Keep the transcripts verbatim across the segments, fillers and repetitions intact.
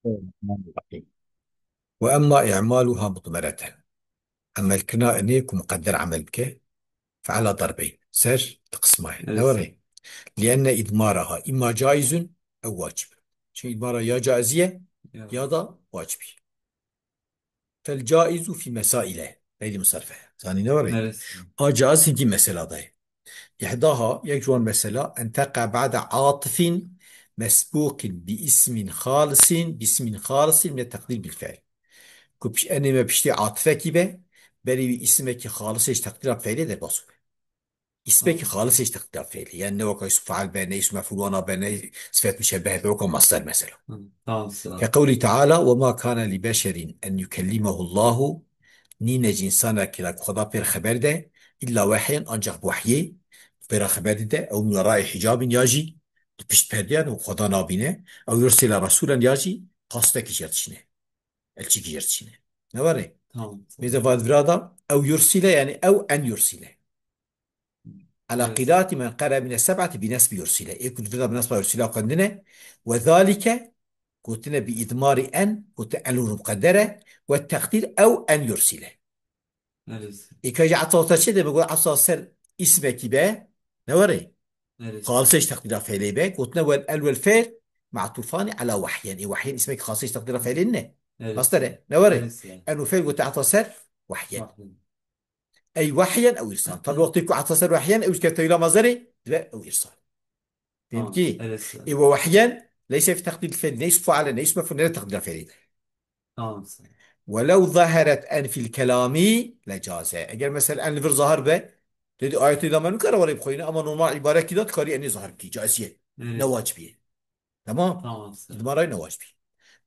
Bismillahirrahmanirrahim. Ve emma i'maluha mudmereten. Emelkirina inê ku muqedder emel bike, fe ala darbeyn. Ser di qisma ye. Evet. Ne were? Lienne idmaraha imma caizun ew wacib. Çünkü idmara ya caiziye Ya. ya da wacibî. Fel caizu fi mesaile. Gayri musarfe. Zanî ne were? Evet. A caiz hingî mesela dayê. Îhdaha, yek ji wan mesela, en teqa ba'de atifin mesbûqin bi ismin xalisin, bi ismin xalisin mine teqdîr bil fi'l. Ku piş-, enê me piştî atifekî be, berî wî îsimekî xalisê ji teqdîra fi'lê derbas bû. Îsmekî xalisê ji teqdîra fi'lê. Yani ne weka îsm fail be, ne îsm mef'ul wana be, ne sifet müşebbeh be, weka masder mesela. Hı, tamam, sağ ol. Ke qewlî teala, "Ve ma kana li beşerin en yukellimehu Allahu", nîne ji însanekî ra ku Xweda pêr xeber de, illa wehyen, ancak bi wehyê, pêra xeber dide, ew min werai hicabin ya jî, di pişt perdeyan û Xweda nabîne, ew yursile rasulen ya jî, qastekî jê re dişîne. Elçîkî jê re dişîne. Ne were? Tamam. Mêze va di vira da, ew yursile, yani ew en yursile. Ala Evet. qirati men qere mine seb'ati bi nesbi yursile. Ê ku di vira bi nesba yursile xwendine. Ve zalike, gotine bi idmari en, gote en û muqeddere, ve teqdîr ew en yursile. Evet. Ê ka jî esa wisa çi de, me got esa ser îsmekî be, ne were? Evet. Xalisê ji teqdîra fi'lê be, gotine wel el wel fi'l ma'tufani ala wehyen. Ê wehyen îsmekî xasê ji teqdîra fi'lê ne. Evet. Masder e, ne were? Evet, yani. En û fi'l gote esa ser wehyen. Wehyen. Ey wehyen ew îrsal. Tabi wextê ku esa ser wehyen, ew ji kevtewî la masderê, dibe ew îrsal. Fehmtî? Tamam, evet, evet. Ê we wehyen, leyse fi teqdîr fi'l, ne îsm faile, ne îsm mef'ul, ne teqdîra fi'lê de. Tamam, sen. Welew zaheret en fil kelami lecaze. Eger mesela en li vir zahir be, dedi ayetê da me nikare were bixweyne, ama normal îbarekî da dikarî enê zahir bikî, caiziye. Evet. Ne wacibî ye. Tamam? Tamam, sen. Îdmara ne wacibî.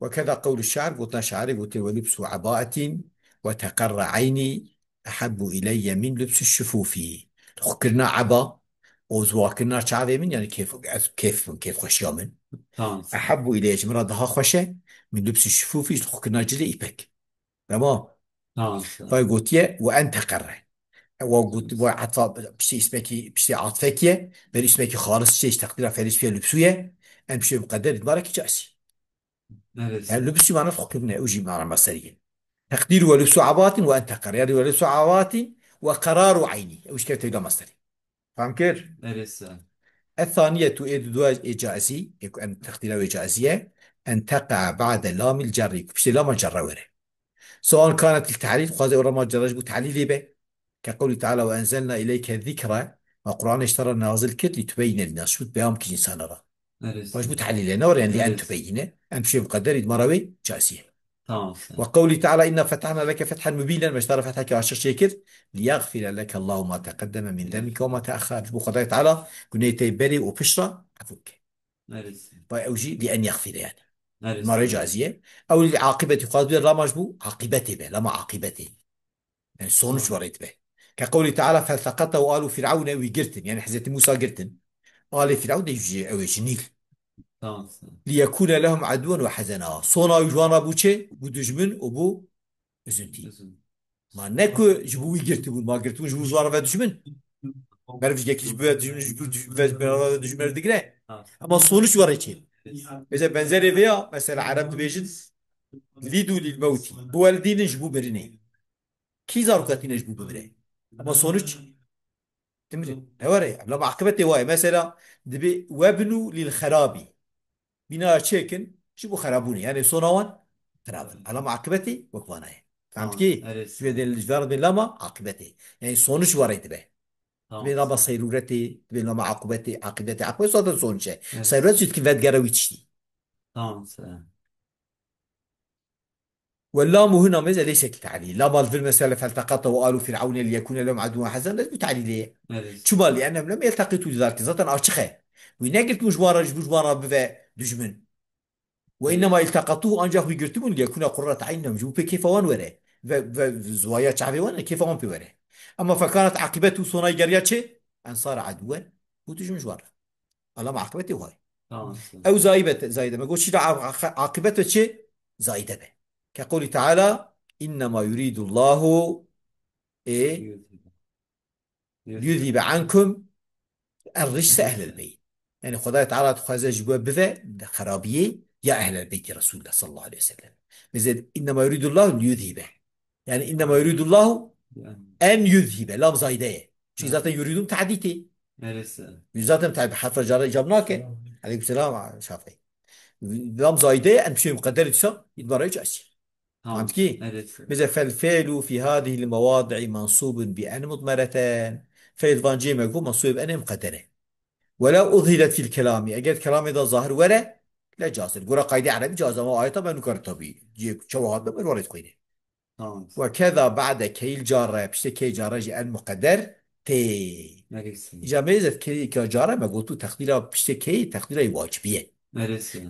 Ve keda qewlu şair, gotina şairê gotê, "Ve lubsu ebaetin ve teqerra eynî ehabbu ileyye min lubsu şufufi." Xwekirina eba û ziwakirina çavê min, yani kêf, ez kêf min, kêfxweşiya min. Tamam. Ehabbu ileyye, ji min re daha xweş e, min lubsu şufufi, ji xwekirina cilê îpek. Tamam. Tamam. Vay gotiye, "Ve en teqerre." Ewa got, vay ata, piştî ismekî, piştî atfekî ye, ber ismekî xalis çê, ji teqdîra fi'lê çi ye, lubsu ye, en piştî muqedder, îdmarekî caizî. Evet. Yani lubsu mana xwekirine, ew jî mana masderî ye. Teqdîr ve lubsu abatin ve en teqerre. Yani ve lubsu abatin ve qeraru eynî. Ew ji kevtewî la masderî. Fam kir? Evet, sir. Ethaniyetu, ê dudua ê caizî, ê ku em teqdîra wê caizî ye, en teqa ba'de lamil cerrî, ku piştê lama cerre were. Sewan kanet li te'lîl, xwaze ew lama cerre ji bo te'lîlê be. Ke qewlî teala, "Ve enzelna ileyke zikre", me Qur'anê ji te re nazil kir, "li tubeyne linnas", ji bo tu beyan bikî ji insana re. Evet. Xwe ji bo te'lîlê, ne were, yani, li en Evet. tubeyne, en piştê muqedder, îdmara wê caizî ye. Tamam, sen. Ve qewlî teala, "Inna fetahna leke fethen mubînen", me ji te re fethekî aşiq çêkir, "Liyexfire leke Allahu ma teqeddeme min zenbike ve ma teaxxer." Ji bo Xwedayê Teala gunehê te berê û pişt re efû bike. Evet. Vay ew jî li en yexfire yani. Evet. Îdmara wê caizî ye. Ew li aqibetî xwaz bê, lama ji bo aqibetê be, lama aqibetê. Yani sonuç Tamam. were dibe. Ke qewlî teala, "Felteqetehu alu Fir'ewne", wî girtin. Yani Hezretî Musa girtin. Alê Fir'ewn de jî ew ê ji Nîl. Tamam. "Liyekûne lehum eduen ve hezena." Sona wî ji wan re bû çi? Bû dijmin û bû üzüntî. Üzüntî. Ma ne ku ji bo wî girtibûn, ma girtibûn ji bo ji wan re ve dijmin. Meriv ji yekî ji bo ve dijmin, ji bo, ji bo ve, ji bo ve dijmin digire. Ha. Ama sonuç were çi? Mesela benzerê vê ya, mesela Ereb dibêjin, "Lidu lil mewtî." Biweldînin ji bo mirinê. Kî zaroka tîne ji bo bimire? Ama sonuç, timrî. Ne were? Lama akibetê waye. Mesela, dibe, "Webnu lil xerabî." Bina çêkin, ji bo xerabûnê. Yani sona wan xerab in. Lama akibetê wek vana ye. Tamam, Fehmtikî? Evet. Ji vê de, ji vê re dibe lama akibetê. Yani sonuç were dibe. Tamam. Dibe lama seyrûretê, dibe lama akibetê, akibetê, akibetê zaten sonuç e. Evet. Seyrûret jî dikin vedigere wî tiştî. Tamam, sen. Ve lamu huna mêze leyse ki te'lîl. Lama li vir mesela felteqata ve alu Fir'ewne liyekûne lehum eduen ve hezena, ne bu te'lîlê ye. Evet. Çima? Li ennehum lem yelteqitû li zalike. Zaten açık e. Wî negirtibû ji wan re, ji bo ji wan re bive dijmin. Ve Evet. innema ilteqatû, ancak wî girtibûn liyekûne qurrete eynî lehum, ji bo pê kêfa wan were. Ve, ve ziwaya çavê wan, kêfa wan pê were. Ama fekanet akibetû, sonay geriya çi? En sare eduen. Bû dijmin ji wan re. Alama akibetê wayê. Tamam. Ew zayîbe te-, zayîde. Me got çî de a-, a-, akibete çi? Zayîde be. Ke qewlî teala, "Innema yuridullahu, e, Yuzhibe. Yuzhibe ankum er-rijse ehlel beyt." Yani Xwedayê Teala dixwaze ji we bive xerabiyê, Ya ehlel beyti Resulullah sallallahu aleyhi ve sellem. Mesela, "İnnemâ yuridullahu liyuzhibe." Yani, "İnnemâ yuridullahu en yuzhibe." Lam zayde ye. Çünkü zaten yuridun te'dîtê. Zaten te'dît harfa cara icab nake. Aleyküm selam, Şafii. Lam zayde ye, en bir şey mukadder ise, idmara üç açı. Tamam. Anladın ki? Mesela, "Fel fe'lu fi hadihil mevadi'i mansubun bi en mudmereten." Fe'l van cê me ku mansub en mukaddere. Ve la uzhiret fil kelami. Eger kelamê da zahir were, le cazir. Gora qayde erebi caz ama ayeta ben nukar tabi. Cê çawa hat ben were koyne. Tamam. Ve keza ba'de keyil carre. Pişte key carre ji en mukadder tê. Îca me zet key ka carre me gotu teqdîra pişte key teqdîra wacibiye.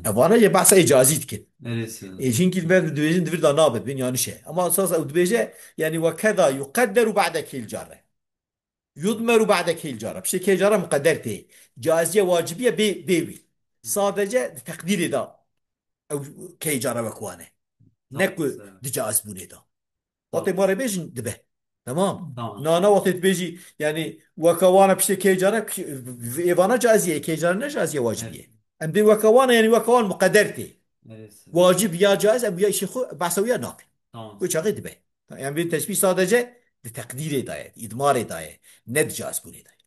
Evana ye bahsa icazî dikin. E, çünkü ben dibêjin divir da nabet bin yanlış e. Ama esas ew dibêje, yani, "Ve keza yuqadderu ba'de keyil carre." Yudmeru ba'de keyil cara. Piştê keyil cara muqedder tê. Caziye wacibiye bê, bê wî. Sadece di teqdîrê da ew keyil cara wek wan e. Ne ku di caizbûnê da. Wextê ma rê bêjin dibe. Tamam. Nana wextê tu bêjî, yani, weka wana piştê keyil cara, êvana caziye, keyil cara ne caziye wacibiye. Em bê weka wana, yani weka wan muqedder tê. Wacib ya caiz, em ya işê xwe, behsa wî ya nakin. Wê çaxê dibe. Em bê teşbîh sadece di teqdîrê de ye, di îdmarê de ye, ne di caizbûnê de ye.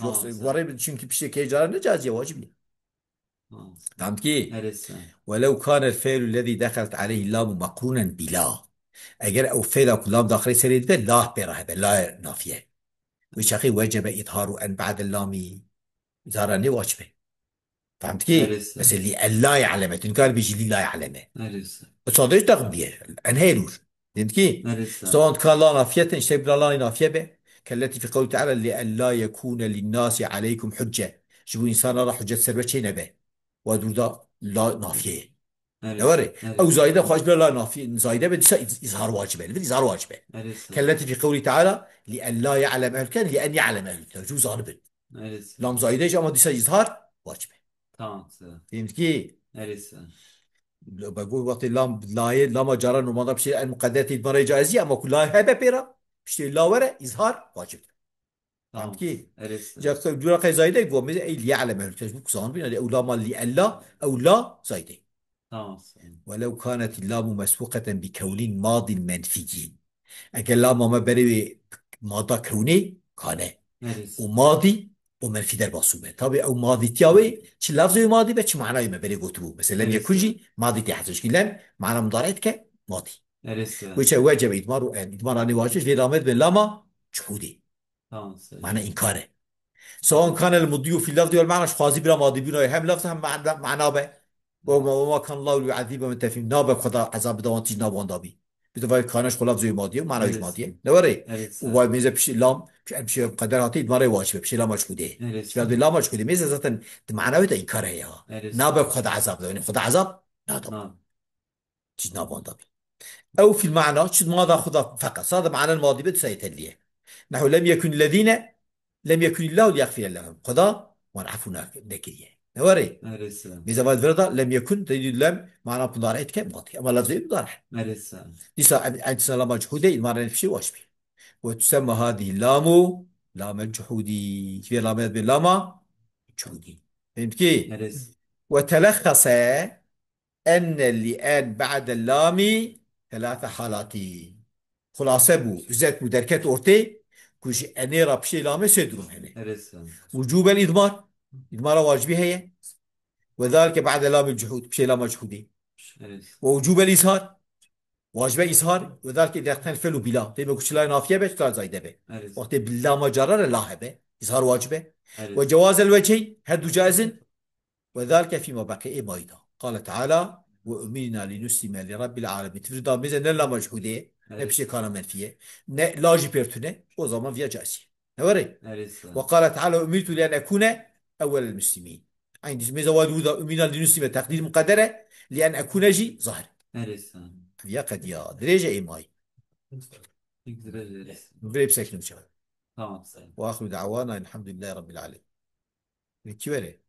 Yoksa warê, çünkü piştê keyil cara ne caiz ya, wacib ya. Tamam ki? Welew kane el-fe'lu lezî dehalet aleyhi lamu meqrûnen bi la. Eger ew fe'la ku lam daxilê serê dibe, la pê re hebe, la nafiye. Wê çaxê wecebe îzharu en ba'de lamî. Îzhara nê wacib e. Fehmtikî? Mesela, "Li en la ya'leme." Tu nikare bêjî "Li la ya'leme." O sadece takım diye. En heyr ur. Fehmtikî? Son ka la nafiyetin, işte bila la nafiye be. Kelleti fi qawli teala, "Li en la yekune linnasi aleykum hucce." Ji bo insana ra hüccet ser we çê nebe. Wa dur da la nafiye. Ne were? Ew zayde xwaş bila la nafiye, zayde be dîsa iz-, izhar wacib e. Li vir izhar wacib e. Kelleti fi qawli teala, "Li en la ya'lem ehlul kitab, li en ya'lem ehlul kitab." Ji bo zanibin. Lam zayde jî ama dîsa izhar wacib e. Tamam, sağ ol. Fehmtikî? Be got wextê lam, layê, lama cara normalde bir şey en muqedder tê, îdmara caizî, ama ku la hebe pê re, piştê la were, izhar wacib e. Tamam. Fehmtikî? Ca dûra qey zayde got, mesela, "Ey li ya'lem ehlul kitab." Ji bo ku zanibin, yani ew lama li en la, ew la zayde. Tamam. Welew kanet lamu mesbuqeten bi kewnin madin menfiyyin. Eger lama me berê wê mada kewnê kane. Û madî û menfî derbasû be. Tabi ew madîtiya wê çi lafzê wê madî be, çi manayê me berê gotibû. Mesela lem yekun jî madî tê hesab. Çikî lem mana mudarê dike madî. Wê çe wecebe îdmar û en. Îdmar anî wacib, vê lame dibe lama cuhûdê. Mana înkar e. Sawan kane el mudî û fî lafzî wal mana, ji xwazî bila madîbûna ye, hem lafz hem mana, mana be. Ve ma, ve ma kan Allahu liyuazîbe men tefîm. Nabe Xweda ezab bida wan tîj nabe wan dabî. Bi de vay kane ji xwe lafzê madî ye, mana wî madî ye. Ne were? Û vay mêze piştî lam, piştî em piştî qeder hatî, îdmara wacib e, piştî lama cuhûdê. Ji lafzê lama cuhûdê. Mêze zaten di mana wê de înkar heye ha. Nabe Xweda ezab bida. Yani Xweda ezab nada. Tîj nabe wan dabî. Ew fîl mana, çi mada Xweda feqet. Sade mana madî be, dîsa yeterlî ye. Nehu lem yekun lezîne, lem yekun illahu liyexfire lehum. Xweda wan efû na-, nekiriye. Ne were? Mêze va di vir de lem yekun, tedî lem mana mudarê dike madî. Ama lafzê mudarê. Dîsa em, em dîsa lama cuhûdê, îdmara nefşê wacib e. Ve tusemma hadî lamu, lamel cuhûdî. Vê lame be lama cuhûdî. Fehmtikî? Ve telexese enne li en ba'de lamî telate halatî. Xulase bû, üzet bû, derket ortê ku ji enê re piştê lamê sê durum hene. Wucûbel îdmar, îdmara wacibî heye. Ve zalike ba'de lamî cuhûd, piştê lama cuhûdê. Ve wucûbel îzhar, wacibe îzhar, ve zalike îzâ iqtene fel û bila. Dême ku çi la nafiye be, çi la zayde be. Wextê bi lama cara re la hebe, îzhar wacibe. Ve cewazel weceyn, her du caizin. Ve zalike fîma beqî, ê mayî da. Qale Teala, "Ve umirna linuslime li Rabbil alemin." Tifir da mêze ne lama cuhûdê, ne piştê kana menfiye, ne la jî pêr tune, o zaman viya caizî. Ne were? Ve qale Teala, "Umirtu li en ekune ewwelel muslimîn." Eyn dîs mêze wa dû da, "Umirna linuslime", teqdîr muqedere, "li en ekune" jî zahir. Viya qediya. Dirêje ê mayî. Dirêj. Virê bisekînim çawa. Tamam, sayın. Ve axiru da'wana elhamdülillahi rabbil alemin. Ve kî were?